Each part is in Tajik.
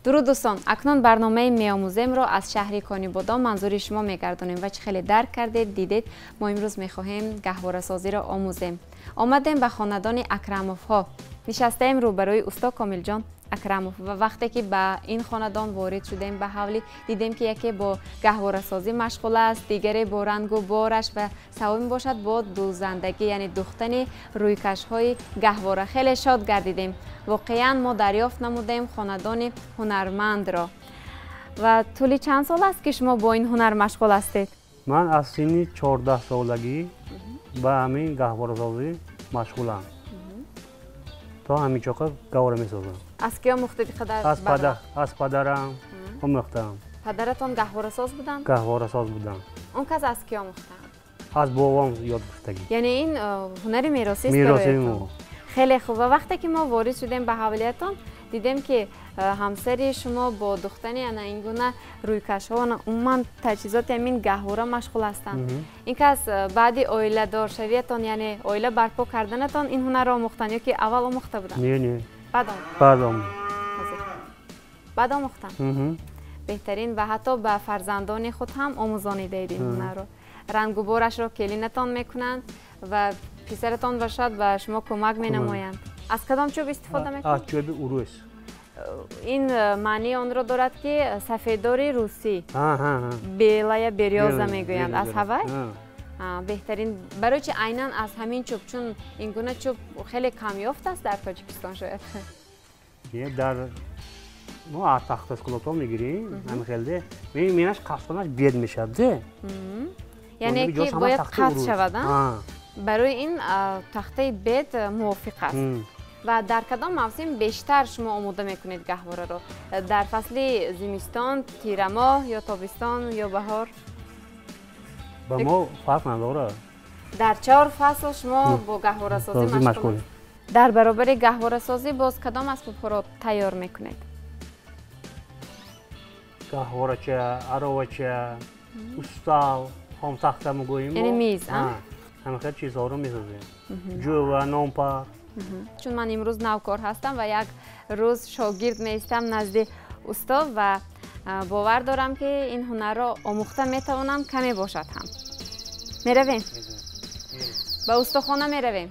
Дуруд дӯстон, акнун барномаи меомӯземро аз шаҳри Конибодом манзури шумо мегардонем ва чӣ хеле дарк кардед, дидед, мо имрӯз мехоҳем гаҳворасозиро омӯзем. Омадем ба хонадони Акрамовҳо. Нишастаем рӯбарӯи усто Комилҷон Акрамов ва вақте ки ба ин хонадон ворид шудем ба ҳавлӣ, дидем ки яке бо гаҳворасозӣ машғул аст, дигаре бо рангу бораш ва севум бошад бо дӯзандагӣ, яъне духтани рӯйкашҳои гаҳвора. Хеле шод гардидем. Воқеан мо дарёфт намудем хонадони ҳунармандро. Ва тӯли чанд сол аст ки шумо бо ин ҳунар машғул ҳастед? Ман аз синни 14 солагӣ ба ҳамин гаҳворасозӣ машғулам. То ҳамин чоқа гаҳвора месозам. Аз ки омӯхтед қадар? Аз падарам омӯхтам. Падаратон гаҳворасоз буданд? Гаҳворасоз буданд. Он кас аз ки омӯхтанд? Аз бобом ёд гирифтагӣ. Яъне ин ҳунари меросист? Мероси мо. Хеле хуб. Ва вақте ки мо ворид шудем ба ҳавлиятон, дидем ки ҳамсари шумо бо духтани ана ин гуна рӯйкашҳо, умуман таҷҳизоти ҳамин гаҳвора машғул ҳастанд. Ин кас баъди оиладоршавиятон, яъне оила барпо карданатон ин ҳунарро омӯхтанд ё ки аввал омӯхта буданд? Не, не. Баъд омӯхтанд? Баъд омӯхтанд. Баъд омӯхтанд. Беҳтарин. Ва ҳатто ба фарзандони худ ҳам омӯзонидаед ин ҳунарро. Рангу борашро келинатон мекунанд ва писаратон бошад ба шумо кӯмак менамоянд. Аз кадом чӯб истифода мекунед? Аз чӯби урус. Ин маънии онро дорад ки сафедори русӣ, белая берёза мегӯянд. Аз ҳавай? Беҳтарин. Барои чи айнан аз ҳамин чӯб? Чун ин гуна чӯб хеле камёфт аст дар Тоҷикистон шояд. Дар мо аз тахтаскулотҳо мегирем, ҳамин хелде менаш қасонаш бед мешавад. Яъне ки бояд қатъ шавад. Барои ин тахтаи бед мувофиқ аст. Ва дар кадом мавсим бештар шумо омода мекунед гаҳвораро? Дар фасли зимистон, тирамоҳ ё тобистон ё баҳор? Ба мо фарқ надорад. Дар чор фасл шумо бо гаҳворасозӣ машғулед. Дар баробари гаҳворасозӣ боз кадом асбобҳоро тайёр мекунед? Гаҳворача, аровача, устал, хомтахта мегӯем. Яъне миз, ҳамин хел чизҳоро месозем. Ҷӯва, нонпар. Чун ман имрӯз навкор ҳастам ва як рӯз шогирд меистам назди усто ва бовар дорам ки ин ҳунарро омӯхта метавонам, каме бошад ҳам. Меравем? Ба устохона меравем.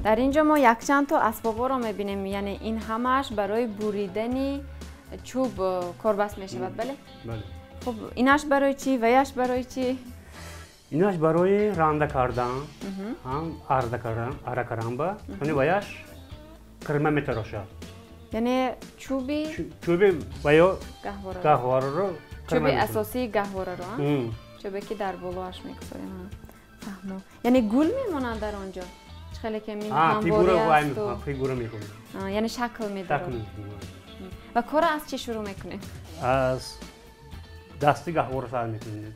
Дар ин ҷо мо якчанд то асбобҳоро мебинем, яъне ин ҳамааш барои буридани чӯб корбаст мешавад, бале? Бале. Хуб, инаш барои чӣ ваяш барои чӣ? Инаш барои ранда кардан, ҳам арда кардан, ара кардан ба, яъне ваяш кирма метарошад. Яъне чӯби чӯби ваё гаҳвораро, чӯби асосии гаҳвораро, чӯбе ки дар болоаш мегузорем. Фаҳмо. Яъне гул мемонад дар он ҷо? Чӣ хеле ки мин ҳамворӣ аст, фигура мекунем. Яъне шакл медорад. Ва корро аз чӣ шурӯъ мекунем? Аз дасти гаҳвора сар мекунем.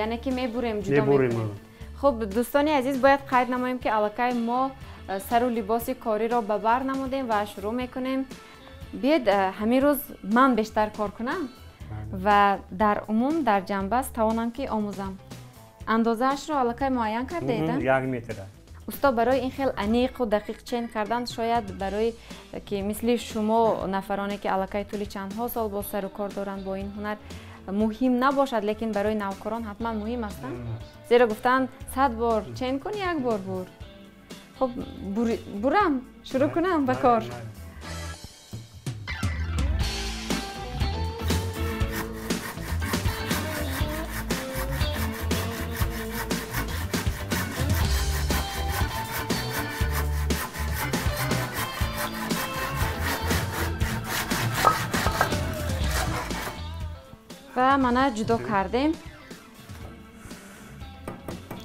Яъне ки мебурем, ҷудо мекунем. Хуб, дӯстони азиз, бояд қайд намоем ки аллакай мо сару либоси кориро ба бар намудем ва шурӯъ мекунем. Биёед ҳамин рӯз ман бештар кор кунам ва дар умум дар ҷанбаст тавонам ки омӯзам. Андозаашро аллакай муайян кардаед? 1 метр. Усто, барои ин хел аниқу дақиқ чен кардан шояд барои ки мисли шумо нафароне ки аллакай тӯли чандҳо сол боз сару кор доранд бо ин ҳунар муҳим набошад, лекин барои навкорон ҳатман муҳим аст, зеро гуфтанд 100 бор чен кун, як бор бур. Хуб, бурам, шурӯъ кунам ба кор. Ва мана ҷудо кардем.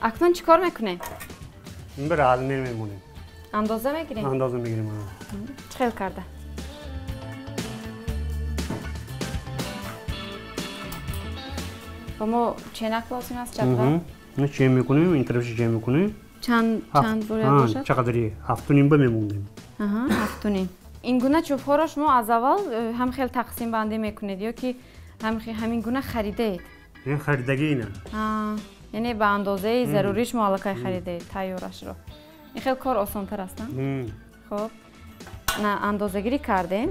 Акнун чӣ кор мекунем? Бір размер мемонем. Андоза мегирем? Андоза мегирем. Чӣ хел карда? Ба мо ченак лозим аст, ҷадвал? Чен мекунем, ин тарафши чен мекунем. Чанд бояд бошад? Чақадари 7.5 ба мемондем. 7.5. Ин гуна чӯбҳоро шумо аз аввал ҳам хел тақсимбандӣ мекунед ё ки ҳамин гуна харидаед? Ин харидагӣ ина. Яъне ба андозаи зарурӣ шумо аллакай харидаед тайёрашро. Ин хел кор осонтар аст, на? Хуб, андозагирӣ кардем.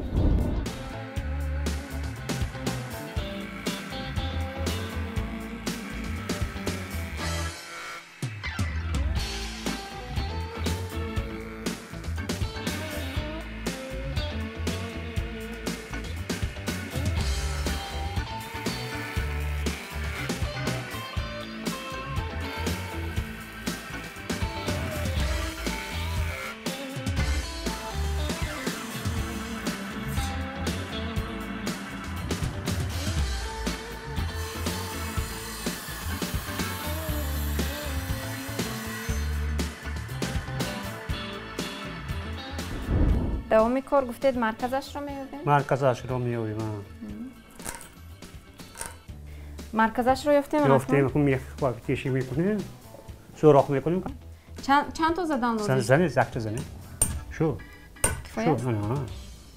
Давоми кор гуфтед марказашро меёбем? Марказашро меёбем. Марказашро ёфтем? Ёфтем, мех теши мекунем, сӯрох мекунем. Чанд то задан лозим? Зане, якта зане. Шу. Шу,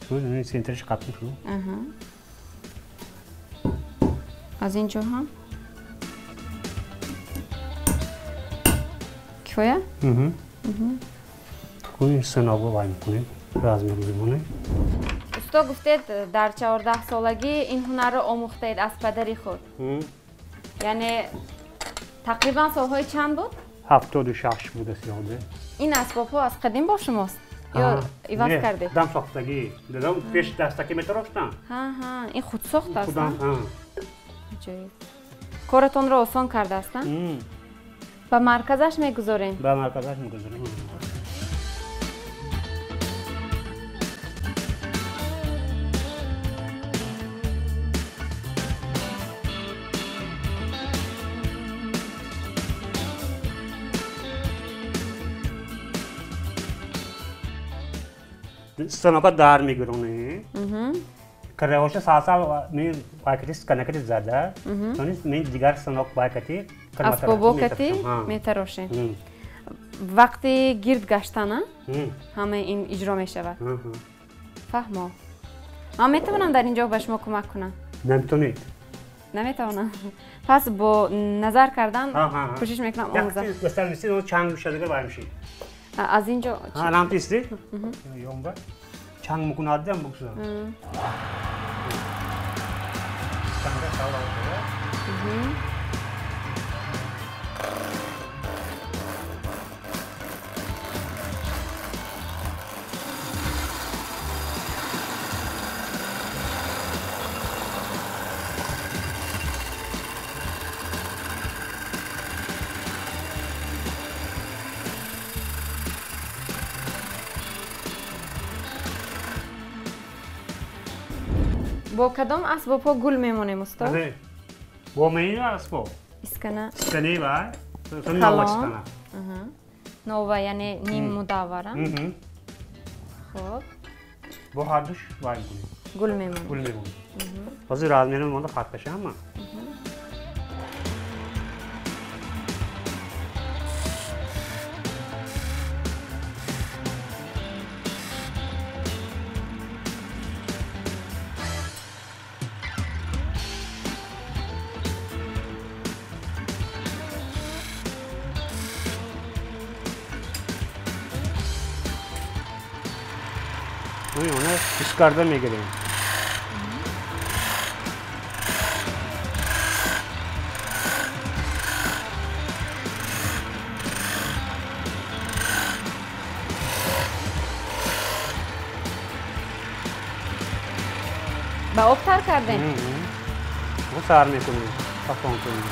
шу, центриш қаптим шу. Аз ин ҷо ҳам? Кифоя? Кунем синоба вай мекунем, размер мемонем. Усто гуфтед дар 14-солагӣ ин ҳунарро омӯхтаед аз падари худ. Яъне тақрибан солҳои чанд буд? 76 будааст ёде. Ин асбобҳо аз қадим бо шумост ё иваз кардед? Дам сохтагӣ. Дадам пеш дастакӣ метароштам. Ҳа, ин худсохт аст? Аҷоиб. Коратонро осон кардааст, а? Ба марказаш мегузорем? Ба марказаш мегузорем. Станока дар мегиронем. Караоша сал-сал ми байкати сканакати зада, сонис ми дигар станок байкати асбобокати метарошем. Вақти гирд гаштана ҳамаи ин иҷро мешавад. Фаҳмо. Ман метавонам дар ин ҷо ба шумо кӯмак кунам? Наметавонед. Наметавонам. Пас бо назар кардан кӯшиш мекунам омӯзам. Чанг мешадага вай мешид. Аз ин ҷо ламписти ёмба чанг мекунадам букса. Бо кадом асбобҳо гул мемонем, усто? Бо меи асбоб. Искана. Искани вай. Нова искана. Нова, яъне ним мудаввара. Хоб. Бо ҳардуш вай мекунем. Гул мемонем. Гул мемонем. Ҳозир размери монда фарқ ҳама. Карда мегирем. Ба об тар кардем? Сар мекунем, пасон кунем.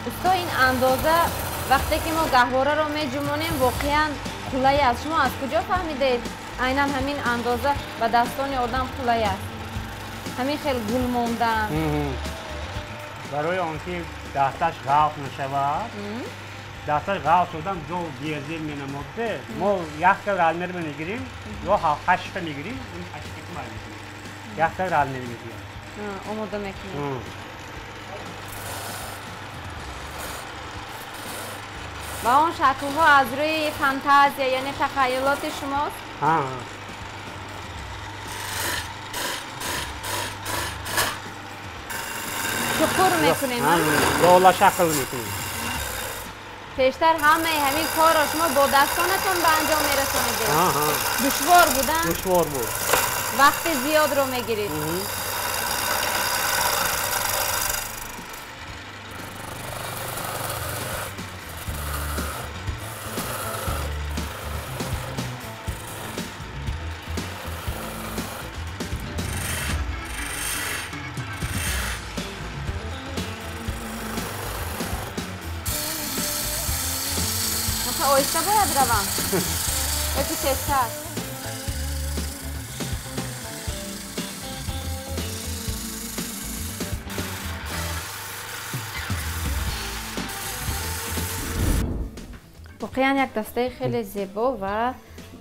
Усто, ин андоза вақте ки мо гаҳвораро меҷумонем воқеан қулай аст. Шумо аз куҷо фаҳмидаед айнан ҳамин андоза ба дастони одам қулай аст? Ҳамин хел гул мондан. Барои он ки дасташ ғаф нашавад, дасташ ғаф шудан ҷо безеб менамода, мо як хел размер мегирем ё ҳаштта мегирем, як хел размер мегирем. Омода мекунем. Ва он шаклҳо аз рӯи фантазия, яъне тахайюлоти шумост? Чуқур мекунем? Лола шакл мекунем. Пештар ҳамаи ҳамин корро шумо бо дастонатон ба анҷом мерасонидед? Душвор буда? Душвор буд. Вақти зиёдро мегирид. Оҳиста бояд равам ё ки тезтар? Воқеан як дастаи хеле зебо ва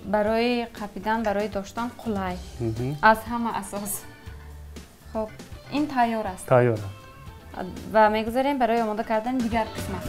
барои қапидан, барои доштан қулай. Аз ҳама асос. Хуб, ин тайёр аст. Тайёр аст. Ва мегузарем барои омода кардани дигар қисмат.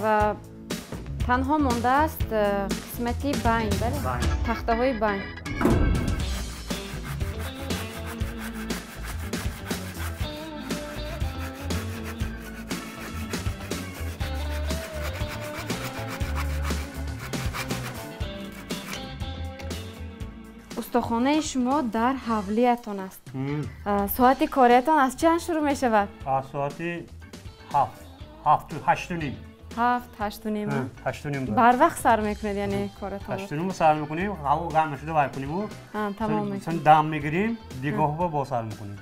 Ва танҳо мондааст қисмати байн, бале? Тахтаҳои байн. Устохонаи шумо дар ҳавлиятон аст. Соати кориятон аз чанд шурӯъ мешавад? Аз соати 7, 8:30. 7, 8:30. 8:30. Барвақт сар мекунед, яъне коратонро? 8:30 сар мекунем, ҳаво гарм нашуда вай кунем. Тамом мекунем. Дам мегирем, дигоҳба боз сар мекунем.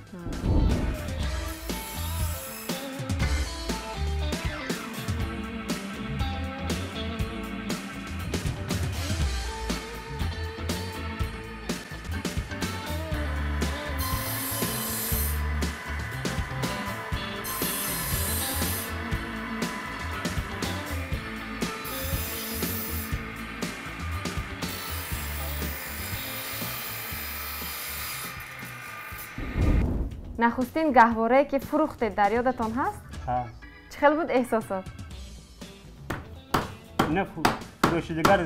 Нахустин гаҳворае ки фурӯхтед дар ёдатон ҳаст? Ҳаст. Чӣ хел буд эҳсосот? Не, фурӯши дигар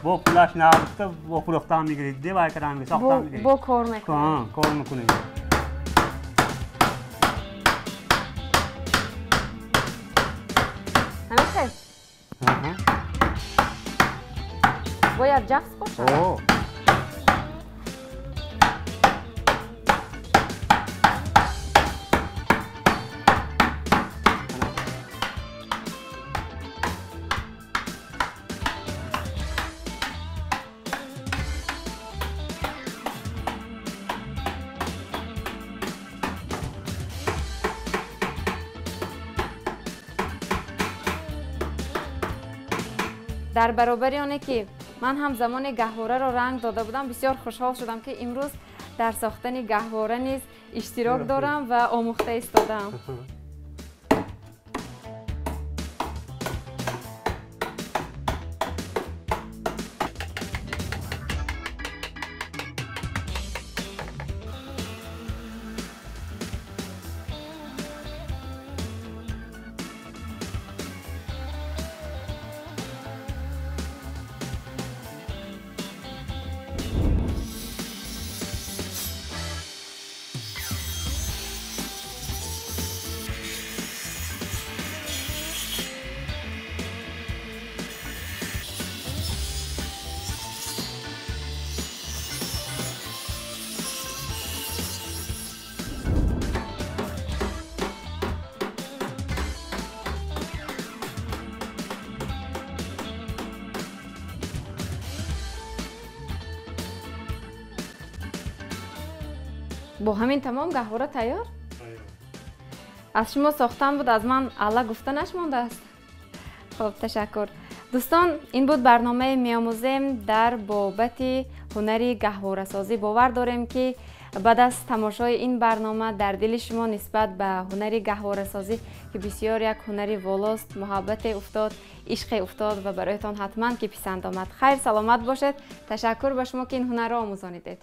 бо пулаш нарафта, бо фурӯхтан мегирид, вай кардан мегирид, сохтан мегирид. Бо кор мекунед? Кор мекунед. Ҳамин хел? Бояд ҷафс бошад? Дар баробари оне ки ман ҳам замоне гаҳвораро ранг дода будам, бисёр хушҳол шудам, ки имрӯз дар сохтани гаҳвора низ иштирок дорам ва омӯхта истодаам. Бо ҳамин тамом гаҳвора тайёр? Аз шумо сохтан буд, аз ман алла гуфта нашмондааст. Хуб, ташаккур. Дӯстон, ин буд барномаи меомӯзем дар бобати ҳунари гаҳворасозӣ. Бовар дорем, ки баъд аз тамошои ин барнома дар дили шумо нисбат ба ҳунари гаҳворасозӣ, ки бисёр як ҳунари волост, муҳаббате уфтод, ишқе уфтод ва бароятон ҳатман ки писанд омад. Хайр, саломат бошед. Ташаккур ба шумо, ки ин ҳунарро омӯзонидед.